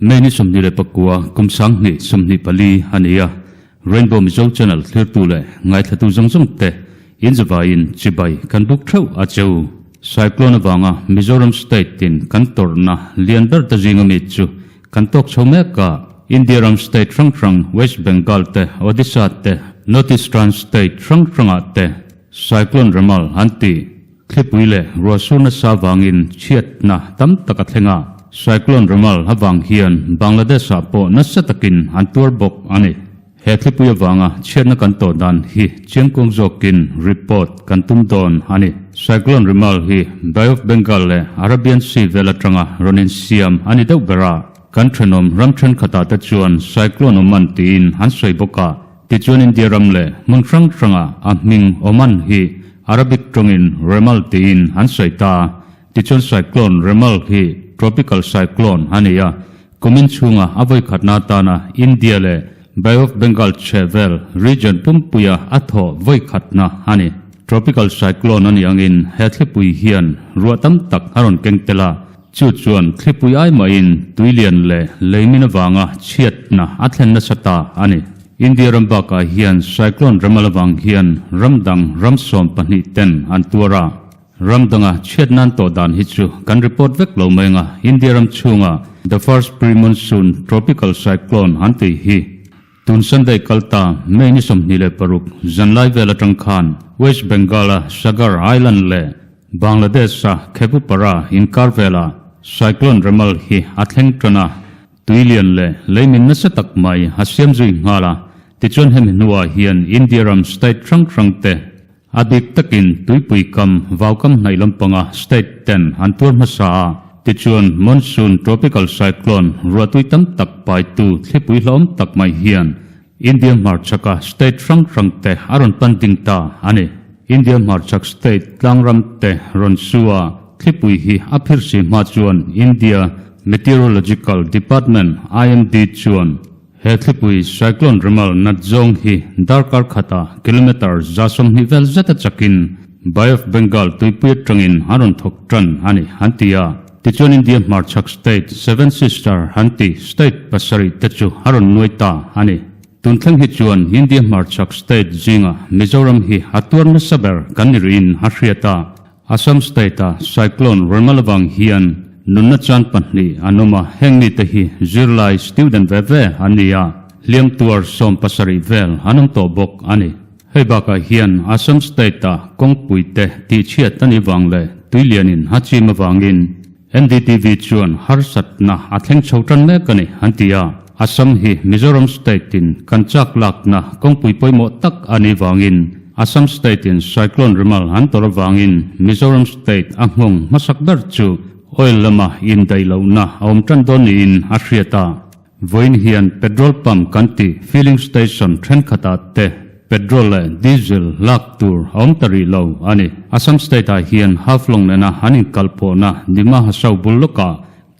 May ni 29 kum 2024 a ni a, Rainbow Mizo Channel thlirtu leh ngaithlatu zawng zawng te inzavaiin chibai kan buk theuh a che u. Cyclone avanga Mizoram state tin kan tawrhna lian ber te zinga mi chu kan tawk chho mek a, India ram state hrang hrang West Bengal te, Odisha te, North Eastern state hrang hrangah te Cyclone Remal an ti. Thlipui leh ruahsur nasa vangin chhiatna tam tak a thleng a, Cyclone Remal avang hian Bangladesh-ah pawh nasa takin an tuar bawk a ni. He thlipui avanga chhiatna kan tawh dan hi chiangkuang zawkin report kan tum dawn a ni. Cyclone Remal hi Bay of Bengal leh Arabian Sea vel atanga rawn insiam a ni deuh ber a, kan thenawm ram thenkhatah te chuan Cyclone Oman tiin an sawi bawk a, Tichuan India ram leh hmun hrang hranga a hming Oman hi Arabic tawngin Remal tiin an sawi ta. Tichuan Cyclone Remal hi tropical cyclone a ni a, kumin chhunga a vawikhatna atana India leh Bay of Bengal chhehvel region pumpuia a thawh vawikhatna a ni. Tropical cyclone a nih angin he thlipui hian ruah tam tak a rawn keng tel a, chu chuan thlipui ai mahin tuilian leh leimin avanga chhiatna a thlen nasa ta a ni. India ram bakah hian cyclone Remal avang hian ram dang ram 12 ten an tuar a, ram danga chhiatna an tawh dan hi chu kan report vek lo mai anga India ram chhunga the first pre-monsoon tropical cyclone an tih hi Tun Sunday kal ta May ni 26 zanlai vel atang khan West Bengal-a Sagar Island leh Bangladesh-a Khepupara inkar vela Cyclone Remal hi a thleng tan a, tuilian leh leimin nasa tak mai a siam zui nghal a, tichuan hemi hnuah hian India ram state hrang hrang te A bik takin tuipui kam, vaukam hnaih lampanga state ten an tuar hmasa a, tichuan monsoon tropical cyclone ruahtui tam tak paitu thlipui hlawm tak mai hian India hmarchhaka state hrang hrang te a rawn pan ding ta a ni. India hmarchhak state tlangram te rawn su a, thlipui hi a phirsi hma chuan India Meteorological Department, IMD, chuan He thlipui Cyclone Remal nat zawng hi darkar khata kilometre 120 vel zeta chakin Bay of Bengal tuipui atangin an rawn thawk tan a ni, an ti a. Tichuan India hmarchhak state Seven Sister an ti state pasarih te chu a rawn nuai ta a ni. Tun thleng hi chuan India hmarchhak state zinga Mizoram hi a tuar nasa ber kan ni rihin a hriat a. Assam state-a Cyclone Remal avang hian nunna chan pahnih an awm a, heng mite hi zirlai, student, ve ve an ni a, hliam tuar 17 vel an awm tawh bawk a ni. Hei bakah hian Assam state-a kawngpui te tihchhiat a nih vang leh tuilianin a chim avangin NDTV chuan harsatna a thleng chho tan mek a ni, an ti a. Assam hi Mizoram state-in kan chak lakna kawngpui pawimawh tak a nih vangin Assam state-in Cyclone Remal an tawrh avangin Mizoram state a nghawng hmasak ber chu oil lama indaih lohna a awm tan dawn niin a hriat a. Vawiin hian petrol pump kan tih filling station thenkhatah te petrol leh diesel lak tur a awm ta rih lo a ni. Assam state-ah hian Haflong nena an inkalpawhna Dima Hasao bul lawkah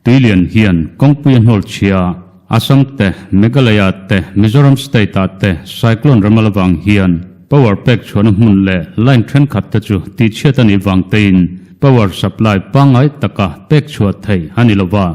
tuilian hian kawngpui a hnawl chhia. Assam te, Meghalaya te, Mizoram state-ah te cyclone Remal avang hian power pek chhuahna hmun leh line thenkhat te chu tihchhiat a nih vang tein power supply pangngai taka pek chhuah theih a ni lo va.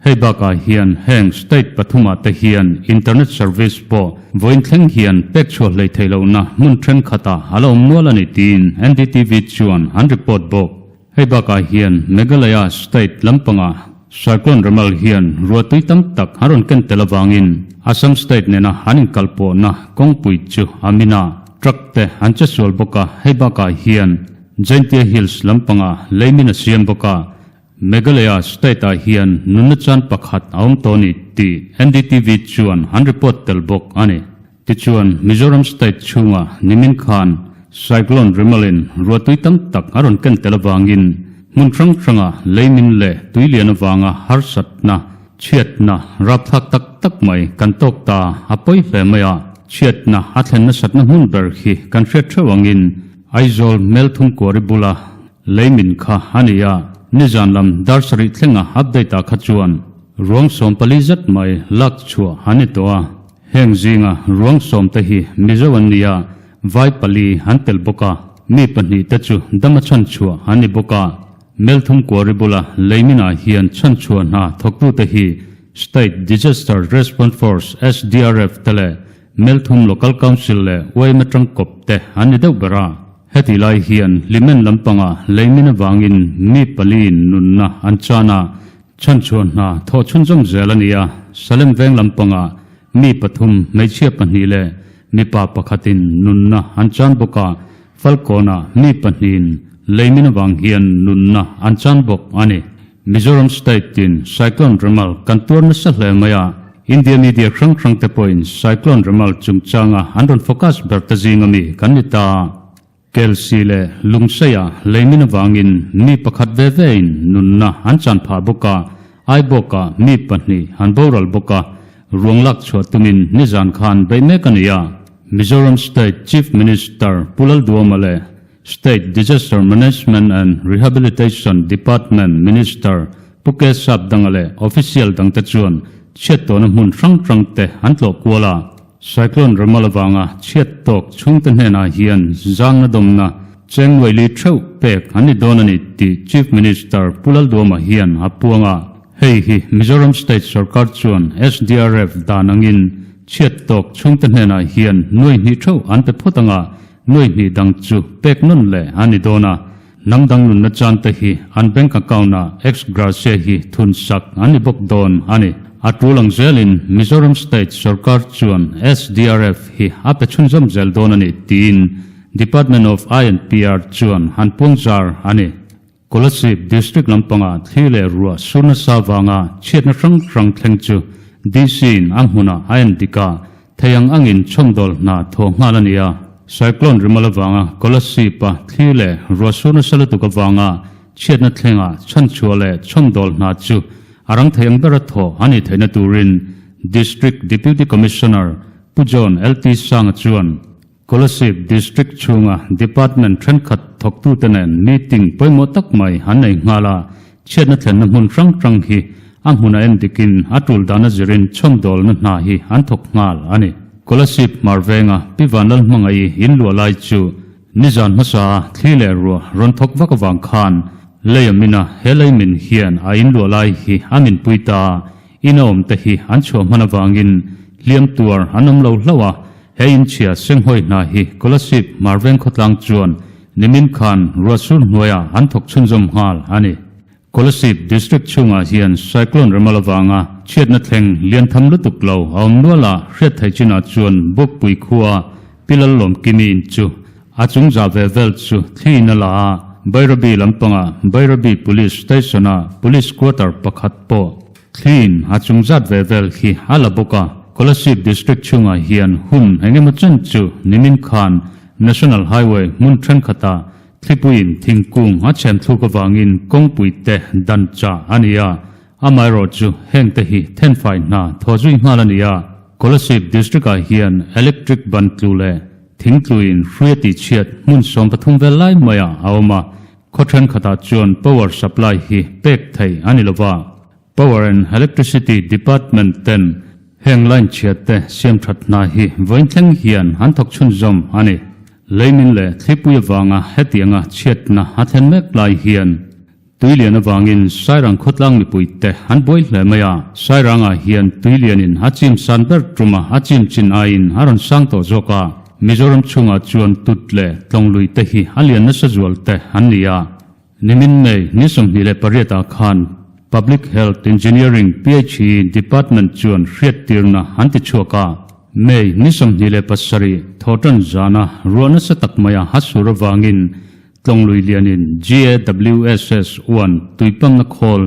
Hei bakah hian heng state pathumah te hian internet service pawh vawiin thleng hian pek chhuah hlei theih lohna hmun thenkhatah a la awm nual a ni tiin NDTV chuan an report bawk. Hei bakah hian Meghalaya state lampangah Cyclone Remal hian ruahtui tam tak a rawn ken tel avangin Assam state nena an inkalpawhna kawngpui chu a min a, truck te an che sual bawk a, hei bakah hian Jaintia Hills lampangah leimin a siam bawk a, Meghalaya state-ah hian nunna chan pakhat a awm tawh a ni tih NDTV chuan an report tel bawk a ni. Tichuan, Mizoram state chhunga nimin khan Cyclone Remal-in ruahtui tam tak a rawn ken tel avangin hmun hrang hranga leimin leh tuilian avanga harsatna, chhiatna rapthlak tak tak mai kan tawk ta a pawi hle mai a. Chhiatna a thlen nasatna hmun ber hi kan hriat theuh angin Aizawl Melthum Kuari bula Leimin kha a ni a, nizan lam dar sarih thlenga update ah kha chuan ruang 14 zet mai lak chhuah a ni tawh a. Heng zinga ruang sawmte hi Mizo an ni a, vai pali an tel bawk a, mi pahnihte chu dama chhanchhuah an ni bawk a. Melthum Kuari bula leiminah hian chhanchhuah hna thawktute hi State Disaster Response Force, SDRF, te leh Melthum Local Council leh yma tangkawp te an ni deuh ber a. Heti lai hian Hlimen lampanga leimin avangin mi paliin nunna an chan a, Chhanchhuah hna thawh chhunzawm zel a ni a, Salem veng lampangah mi pathum, hmeichhia pahnih leh mipa pakhatin nunna an chan bawk a, Falkawnah mi pahnihin leimin avang hian nunna an chan bawk a ni. Mizoram State tin Cyclone Remal kan tuar nasa hle mai a, India media hrang hrang te pawhin Cyclone Remal chungchanga an rawn focus ber ta zing ami kan ni ta. Kelsih leh Lungseia leimin avangin mi pakhat ve vein nunna an chan phah bawk a, Aibawkah mi pahnih an boral bawk a, ruang lak chhuah tumin nizan khan beih mek a ni a. Mizoram State Chief Minister Pu Lalduama leh State Disaster Management and Rehabilitation Department Minister Pu K Sapdanga leh official dangte chuan chhiattawhna hmun hrang hrangte an tlawh kual a. Cyclone Remal avanga chhiat tawk chhungte hnenah hian zangna dawmna cheng nuaili theuh pek an ni dawn a ni tih Chief Minister Pu Lalduama hian a puang a. Hei hi Mizoram State sorkar chuan SDRF dan angin chhiat tawk chhungte hnenah hian nuai hnih theuh an pe phawt anga nuai hnih dang chu pek nawn leh a ni dawn a. Hnam dang nunna chan te hi an bank account ah ex gratia hi thun sak an ni bawk dawn a ni. A tul ang zelin Mizoram State sorkar chuan SDRF hi a pe chhunzawm zel dawn a ni tiin Department of INPR chuan han puang zar a ni. Kolasib District lampangah thli leh ruah sur nasa vanga chhiatna hrang hrang thleng chu DC in a hmunah a en dik a, Thei ang angin chhawmdawl hna thaw nghal a ni a, cyclone rimal avanga Kolasib-a thli leh ruahsur nasa lutuk avanga chhiatna thlengah chhanchhuah leh chhawmdawl hna chu a rang thei ang bera thawh a nih theihna turin District Deputy Commissioner Pu John LT Sanga chuan Kolasib District chhunga Department thenkhat thawktute nen meeting pawimawh tak mai an nei nghal a, chhiatna thlenna hmun hrang hrang hi a hmun a en dikin a tul dana zirin chhawmdawlna hna hi an thawk nghal a ni. Kolasib hmar venga Pi Vanlalhmangaih in luah lai chu nizan hmasa a thli leh ruah rawn thawk vak avang khan lei a min a, he lei min hian a in luah lai hi a min pui ta a, in a awm te hi an chhuah hman avangin hliam tuar an awm lo hlauh a, He inchhia senghawi hna hi Kolasib Marveng khawtlang chuan nimin khan ruahsur hnuaiah an thawk chhunzawm nghal a ni. Kolasib District chhungah hian Cyclone Remal avanga chhiatna thleng lian tham lutuk lo a awm nual a, hriat theih chinah chuan Bukpui khua Pi Lallawmkimi in chu a chung zah ve vel chu thli in a la a, Bairabi lampangah Bairabi Police Station-a Police Quarter pakhat pawh Thliin a chung zat ve vel khi a la bawk a, Kolasib District chhungah hian hun eng emaw chen chu nimin khan National Highway hmun thenkhatah thlipuiin thingkung a chhem thluk avangin kawngpui te dan chah a ni a, amaherawh chu heng te hi thenfai hna thaw zui nghal a ni a, Kolasib District ah hian electric ban tlu leh thingtluin hrui a tihchhiat hmun 13 vel lai maiah a awm a, Khaw thenkhatah chuan power supply hi pek theih a ni lova, Power and Electricity Department ten heng line chhiat te siam that hna hi vawiin thleng hian an thawk chhunzawm a ni. Leimin leh thlipui avanga hetianga chhiatna a thlen mek lai hian tuilian avangin Sairang khawtlang mipui te an buai hle mai a, Sairangah hian tuilianin a chim san ber tuma a chim chin aiin a rawn sang tawh zawk a. Mizoram chhungah chuan tut leh tlawnglui te hi a lian nasa zual te an ni a. Nimin May ni 28 ah khan Public Health Engineering, PHE, Department chuan hriattirna an ti chhuak a. May ni 27 thawhtan zana ruah nasa tak maia a sur avangin tlawnglui lianin GAWSS uan tuipamna khawl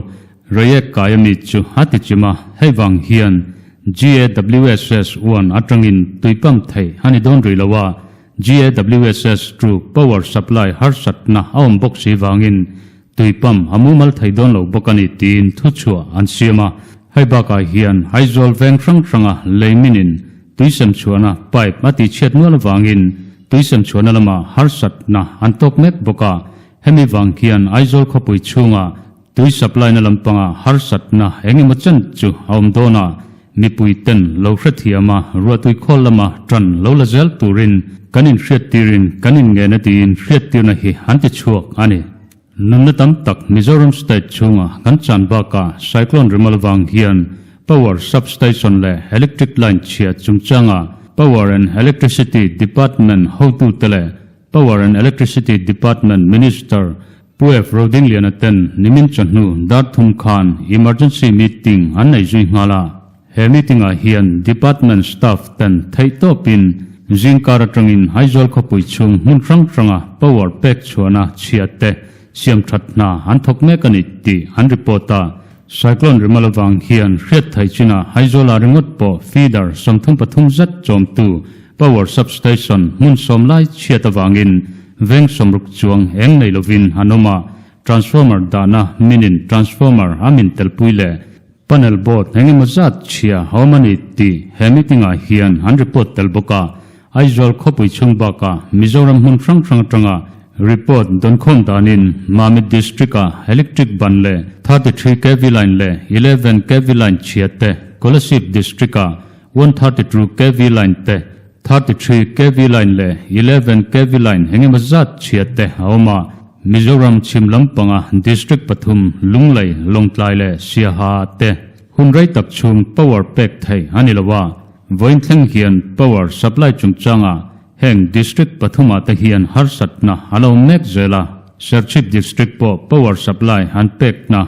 Reiek kai ami chu a ti chim a, hei vang hian GAWSS uan atangin tuipam theih a ni dawn rih lo a, GAWSS chu power supply harsatna a awm bawk si vangin tuipam a mumal thei dawn lo bawk a ni tiin thuchhuah an siam a. Hei bakah hian Aizawl veng hrang hranga lei minin tuisem chhuahna pipe a tihchhiat nual avangin tuisem chhuahna lamah harsatna an tawk mek bawk a, hemi vang hian Aizawl khawpui chhungah Tui supply na lampangah harsatna eng emaw chen chu a awm dawn a, Mipui ten lo hrethiam a, ruahtui khawl lama tan lo la zel turin kan inhriattirin kan inngen a tiin hriattirna hi an ti chhuak a ni. Nunna tam tak Mizoram state chhunga kan chan bakah Cyclone Remal vang hian Power Substation leh Electric Line chhia chungchanga Power and Electricity Department hotute leh Power and Electricity Department Minister Pu F. Rodingliana ten nimin chawhnu dar thum khan emergency meeting an nei zui nghal a. He meeting ah hian department staff ten theihtawpin zingkar atangin Aizawl khawpui chhung hmun hrang hranga power pek chhuahna chhia te siam that hna an thawk mek a ni tih an report a. Cyclone Remal avang hian hriat theih chinah Aizawl ah ringawt pawh feeder 33 zet chawmtu Power Substation hmun sawm lai chhiat avangin veng 60 chuang eng nei lovin an awm a, transformer dahna minin transformer a min telpui leh panel board eng emaw zat chhia a awm a ni tih he meeting ah hian an report tel bawk a. Aizawl khawpui chhung bakah Mizoram hmun hrang hrang atanga report dawnkhawm danin Mamit District ah electric ban leh 33 kv line leh 11 kv line chhia te Kolasib District ah 132 kv line te, 33 kv line leh 11 kv line engemaw zat chhia te a awm a. Mizoram chhim lampanga district pathum Lunglei, Lawngtlai leh Siaha te hun rei tak chhung power pek theih a ni lo a. Vawiin thleng hian power supply chungchangah heng district pathumah te hian harsatna a lo awm mek zel a. Serchhip district pawh power supply an pekna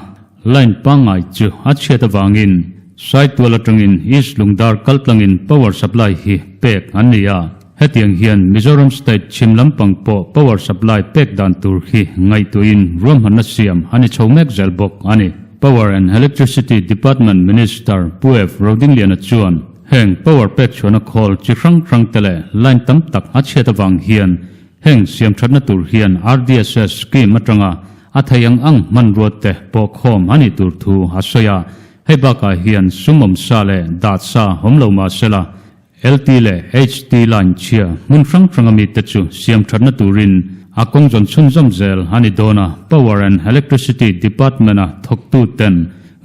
Line pangngai chu a chhiat avangin Saitual atangin East Lungdar kaltlangin power supply hi pek an ni a. Hetiang hian Mizoram state chhim lampang pawh power supply pek dan tur hi ngaihtuahin ruahmanna siam a ni chho mek zel bawk a ni. Power and Electricity Department Minister Pu F. Rodingliana chuan heng power pek chhuahna khawl chi hrang hrang te leh line tam tak a chhiat avang hian Heng siamthatna tur hian RDSS scheme atanga a thei ang ang hmanrua te pawh khawm a nih tur thu a sawi a. Hei bakah hian sum awm sa leh dat sa awm lo mah sela, LT leh HT line chhia hmun hrang hranga mite chu siamthatna turin a kawng zawn chhunzawm zel a ni dawn a. Power and Electricity Department-a thawktu ten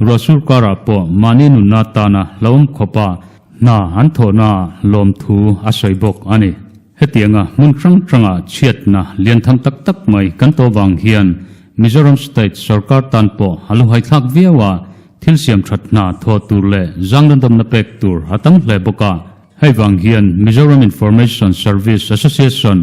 ruahsur karah pawh mahni nunna tana hlauhawm khawpa hna an thawhnaah lawmthu a sawi bawk a ni. Hetianga hmun hrang hranga chhiatna lian tham tak tak mai kan tawh vang hian Mizoram State sorkar tan pawh a lu haithlak viau a, thil siam that hna thawh tur leh zangdandawmna pek tur a tam hle bawk a. Hei vang hian Mizoram Information Service Association,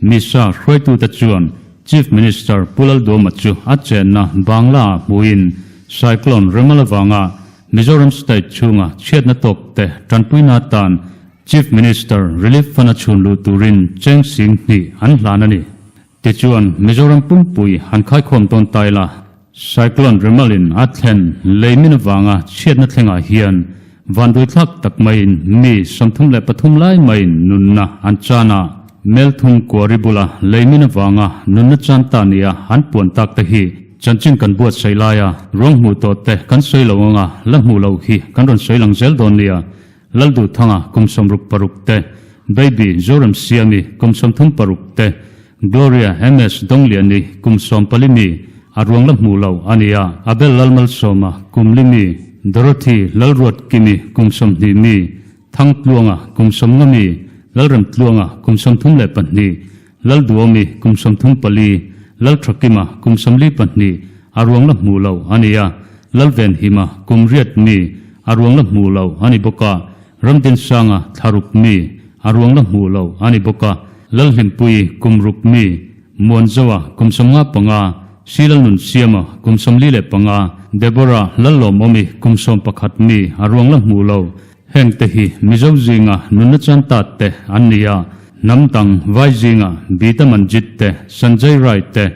MISA, hruaitute chuan Chief Minister Pu Lalduama chu a chenna Bangla-ah hmuin Cyclone Remal avanga Mizoram State chhunga chhiatna tawkte tanpuina atan Chief Minister Relief Fund a chhun luh turin cheng sing hnih an hlan a ni. Tichuan, Mizoram pumpui han khaikhawm tawn ta ila, Cyclone Remal-in a thlen lei min avanga chhiatna thlengah hian vanduaithlak tak maiin mi 33 lai maiin nunna an chan a, Melthum Kuari bula lei min avanga nunna chan ta nia an puan tak te hi chanchin kan buatsaih laia ruang hmuh tawh te kan sawi lo anga la hmuh loh hi kan rawn sawi lang zel dawn nia. Lalduhthanga kum 66 te, Baby Zoremsiami kum 36 te, Gloria MS Dongliani kum 14 mi a ruang la hmuh loh a ni a, Abel Lalmalsawma kum li mi, Dorothy Lalruatkimi kum 20 mi, Thangtluanga kum 50 mi, Lalremtluanga kum 32, Lalduomi kum 34, Lalthakima kum 42 a ruang la hmuh loh a ni a, Lalvenhima kum 8 mi a ruang la hmuh loh a ni bawk a, Ramdinsanga thla ruk mi a ruang la hmuh loh a ni bawk a, Lalhlimpuii kum ruk mi, Muanzoa kum 55, Silalnunsiama kum 45, Deborah Lallawmawmi kum 11 mi a ruang la hmuh loh. Heng te hi Mizo zinga nunna chan tat te an ni a, hnam dang vai zinga Bita Manjit te, Sanjay Rai te,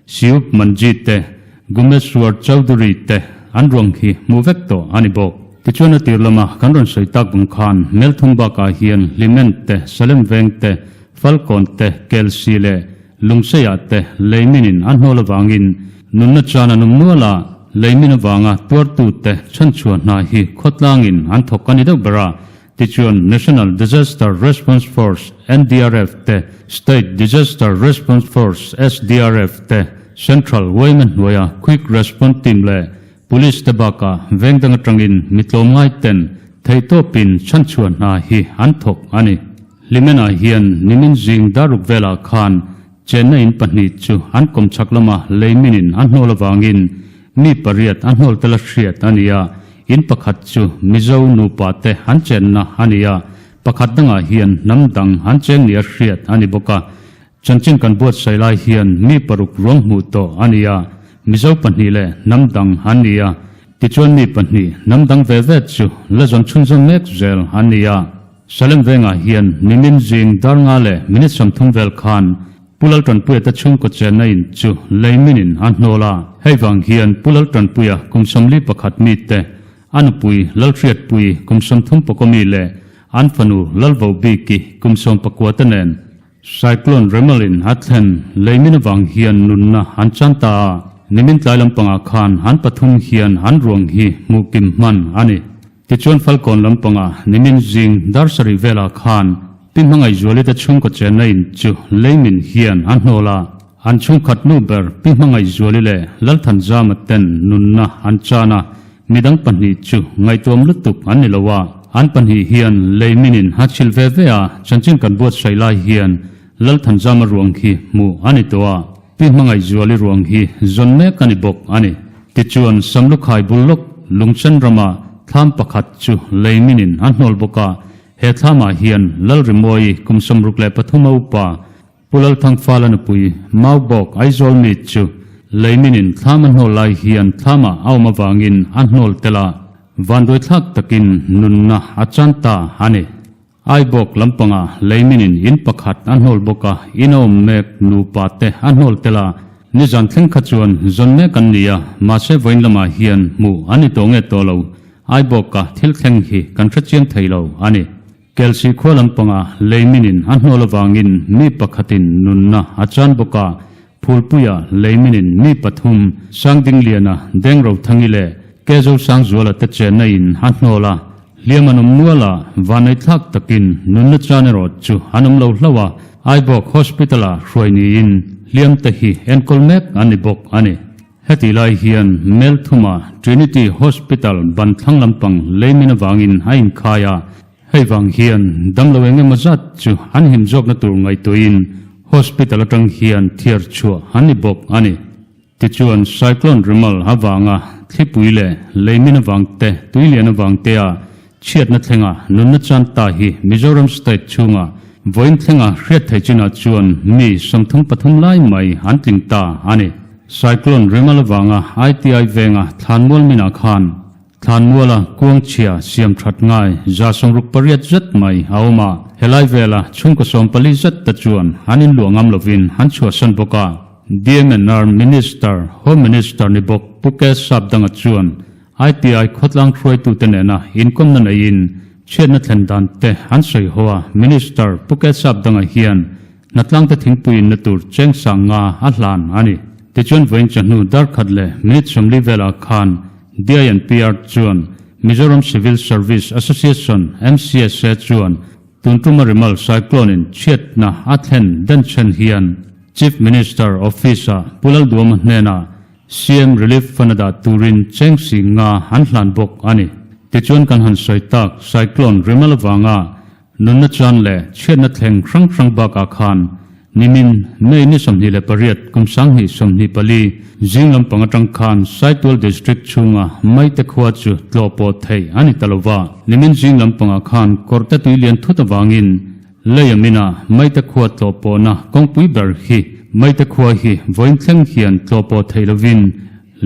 Siup Manjit te, Gumeshwar Chowdhury te an ruang hi hmuh vek tawh a ni bawk. Tichuan a tir lama kan rawn sawi tak vang khan Melthum bakah hian Hlimen te, Salem Veng te, Falkawn te, Kelsi leh Lungseiah te leiminin a hnawl avangin nunna chan an awm nual a, leimin avanga tuartute chhanchhuah hna hi khawtlangin an thawk a ni deuh ber a, tichuan National Disaster Response Force, NDRF, te, State Disaster Response Force, SDRF, te, Central yma hnuaia Quick Response Team leh Police te bakah veng dang atangin mi tlawmngai ten. Theihtawpin chhanchhuah hna hi an thawk a ni. Hlimenah hian nimin zing daruk velah khan chenna in pahnih chu an kawmchhak lama leiminin a hnawl avangin mi pariat a hnawl tel a hriat a ni a, in pakhat chu Mizo nupa te an chenna a ni a, pakhat dangah hian hnam dang an cheng nia hriat a ni bawk a. Chanchin kan buatsaih lai hian mi paruk ruang hmuh tawh a ni a, Mizo pahnih leh hnam dang an ni a, tichuan mi pahnih hnam dang ve ve chu la zawn chhunzawm mek zel an ni a. Salem vengah hian nimin zing dar nga leh minute 30 vel khan Pu Laltanpuia te chhungkaw chenna in chu lei minin a hnawl a, hei vang hian Pu Laltanpuia kum 41 mite, a nupui Lalhriatpui kum 30 pakaw mi leh an fanu Lalvobiki kum 19 te nen Cyclone Remal-in a thlen leimin avang hian nunna an chan ta a, nimin tlai lampangah khan an pathum hian an ruang hi hmuh kim hman a ni. Tichuan Falkawn lampangah nimin zing dar sarih velah khan Pi Hmangaihzuali te chhungkaw chenna in chu leimin hian a hnawl a, an chhungkhat nu ber Pi Hmangaihzuali leh Lalthanzama ten nunna an chan a, Midang pahnih chu ngaihtuam lutuk an ni lo a, an pahnih hian lei minin a chhilh ve ve a, chanchin kan buatsaih lai hian Lalthanzama ruang hi hmuh a ni tawh a, Pi Hmangaihzuali ruang hi zawn mek a ni bawk a ni. Tichuan Samlukhai bul lawk Lungchen rama thlam pakhat chu lei minin a hnawl bawk a, he thlamah hian Lalrimawi kum 63 a upa Pu Lalthangfala nupui Maubawk Aizawl mi chu leiminin thlam a hnawl lai hian thlamah a awm avangin a hnawl tel a, vanduaithlak takin nunna a chan ta a ni. Aibawk lampangah leiminin in pakhat a hnawl bawk a, in a awm mek nupa te a hnawl tel a, nizan thleng kha chuan zawn mek an ni a, mahse vawiin lamah hian hmuh an ni tawh nge tawh lo, Aibawka thil thleng hi kan hrechiang thei lo a ni. Kelsih khua lampanga leiminin a hnawl avangin mi pakhatin nunna a chan bawk a, Phulpuia leiminin mi pathum Sangdingliana, Dengrothangi leh Kezosangzuala te chenna in a hnawl a, hliam an awm nual a, vanneihthlak takin nunna chan erawh chu an awm lo hlauh a, Aibawk Hospital-ah hruai niin hliam te hi enkawl mek an ni bawk a ni. Hetih lai hian Melthuma Trinity Hospital ban thlang lampang leimin avangin a inkhai a, hei vang hian damlo eng emaw zat chu an him zawkna tur ngaihtuahin hospital atang hian thiar chhuah an ni bawk a ni. Tichuan Cyclone Remal avanga thlipui leh leimin avang te, tuilian avang te a Chhiatna thlenga nunna chan ta hi Mizoram state chhunga vawiin thlenga hriat theih chinah chuan mi 33 lai mai an tling ta a ni. Cyclone Remal avanga ITI venga thlanmual minah khan thlanmuala kuang chhia siam that ngai 68 zet mai a awm a, helai vela chhungkaw 14 zet te chuan an inluah ngam lovin an chhuahsan bawk a. DMNR Minister, Home Minister ni bawk Pu K Sapdanga chuan ITI khawtlang hruaitute nena inkawmna neiin chhiatna thlen dan te an sawi ho a, Minister Pu Kesap Danga hian hnatlangte thingpui inna tur cheng sang nga a hlan a ni. Tichuan vawiin chawhnu dar khat leh minute 40 velah khan DINPR chuan Mizoram Civil Service Association, MCSA, chuan tun tuma Remal Cyclone-in chhiatna a thlen denchhen hian Chief Minister Office-ah Pu Lalduama hnenah CM Relief Fund a dah turin cheng si nga an hlan bawk a ni. Tichuan kan han sawi tak Cyclone Remal avanga nunna chan leh chhiatna thleng hrang hrang bakah khan nimin May ni 28 kum 2024 zing lampang atang khan Saitual District chhunga Maite khua chu tlawh pawh theih a ni ta lova. Nimin zing lampangah khan kawrte tui lian thut avangin Leia mina Maite khua tlawh pawhna kawngpui ber hi Maite khua hi vawiin thleng hian tlawh pawh thei lovin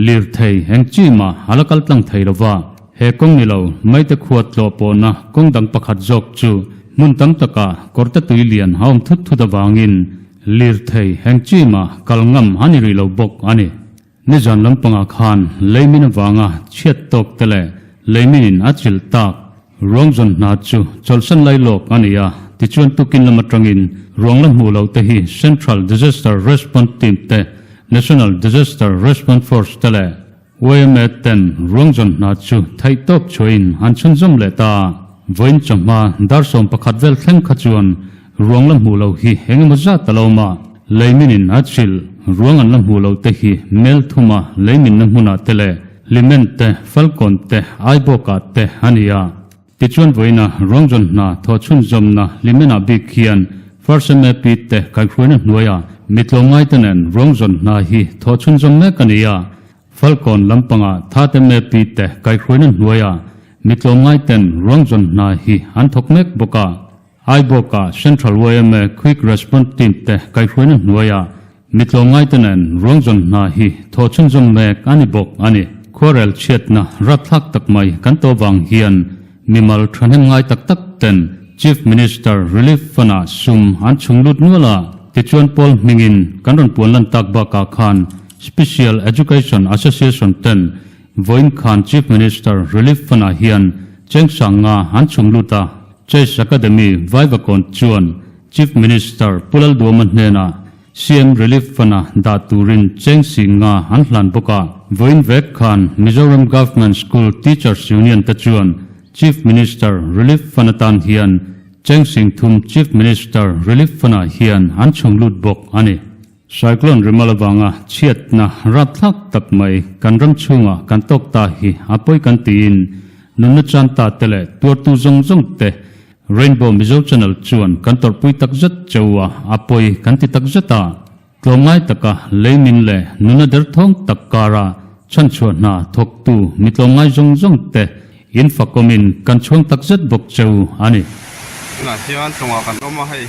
lirthei eng chi mah a la kal tlang thei lova. He kawng ni lo Maite khua tlawh pawhna kawng dang pakhat zawk chu hmun tam takah kawrte tui lian a awm thut thut avangin lirthei eng chi mah kal ngam a ni rih lo bawk a ni. Nizan lampangah khan leimin avanga chhiat tawk te leh leiminin a chilh tak ruang zawn hna chu chawlhsan lai lawk a ni a, tichuan tukin lam atangin ruang la hmuh loh te hi Central Disaster Response Team te, National Disaster Response Force te leh YMA ten ruang zawn hna chu theih tawp chhuahin an chhunzawm leh ta. Vawiin chawhma dar 11 vel thleng kha chuan ruang la hmuh loh hi eng emaw zat a lo awm a, leiminin a chilh ruang an la hmuh loh te hi Melthuma leiminna hmunah te leh Hlimen te, Falkawn te, Aibawkah te a ni a. Tichuan vawiina ruangzawn hna thawh chhunzawmna Hlimenah bik hian First MAP te kaihhruaina hnuaia mi tlawmngaite nen ruangzawn hna hi thawh chhunzawm mek a ni a. Falkawn lampanga Third MAP te kaihhruaina hnuaia mi tlawmngaiten ruangzawn hna hi an thawk mek bawk a. Aibawka Central yma Quick Response Team te kaihhruaina hnuaia mi tlawmngaite nen ruangzawn hna hi thawh chhunzawm mek a ni bawk a ni. Khuarel chhiatna rapthlak tak mai kan tawh vang hian mimal thahnem ngai tak tak ten Chief Minister Relief Fund-ah sum an chhung lut nual a, tichuan pawl hmingin kan rawn puan lan tak bakah khan Special Education Association ten vawiin khan Chief Minister Relief Fund-ah hian cheng sanga an chhung lut a. Chess Academy Vaivakawn chuan Chief Minister Pu Lalduama hnenah CM Relief Fund-a dah turin cheng singa an hlan bawk a. Vawiin vek khan Mizoram Government School Teachers Union te chuan Chief Minister Relief Fund atan hian cheng sing thum Chief Minister Relief Fund-ah hian an chhung lut bawk a ni. Cyclone Remal avanga chhiatna rapthlak tak mai kan ram chhungah kan tawk ta hi a pawi kan tiin nunna chan ta te leh tuartu zawng zawng te Rainbow Mizo Channel chuan kan tawrhpui tak zet cheu a, a pawi kan ti tak zet a. Tlawmngai taka leimin leh nunna derthawng tak kara chhanchhuah hna thawktu mi tlawmngai zawng zawng te in fakawmin kan chhuang tak zet bawk cheu a ni. Tunah hian tlawngah kan awm a hei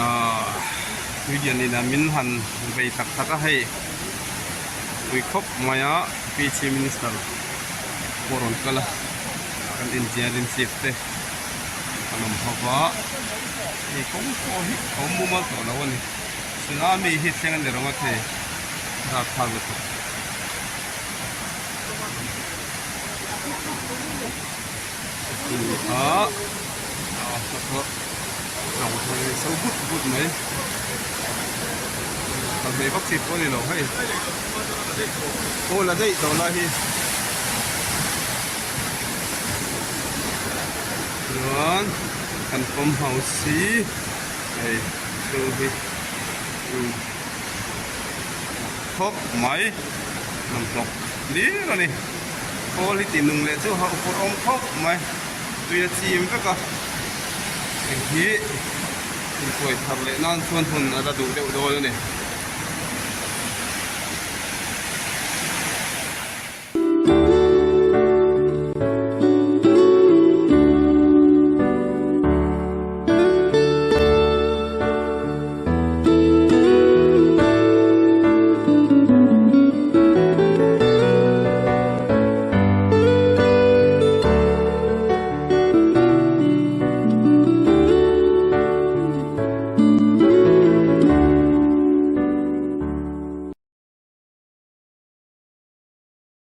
ahh tuilian in a min han vei tak tak a hei pui khawp mai a P Chief Minister pawh rawn kal a kan engineering chief te an awm ho va hei kawng pawh hi a awm mumal tawh lo a ni tsunami hi thleng a ni reng a thei ralthlak lutuk. A lawng hi so but but mai kal hmei vak chi pawh a ni lo hei aw la daih tawh lai hi chuan kan pump house hi hei chu hi khawp mai hnamhlawk hlir a ni. Khawl hi tih nung leh chu hauh pawh a awm khawp mai tui a chim vek a heng hi intuai thar leh nan chuan hun a la duh deuh dawn a ni.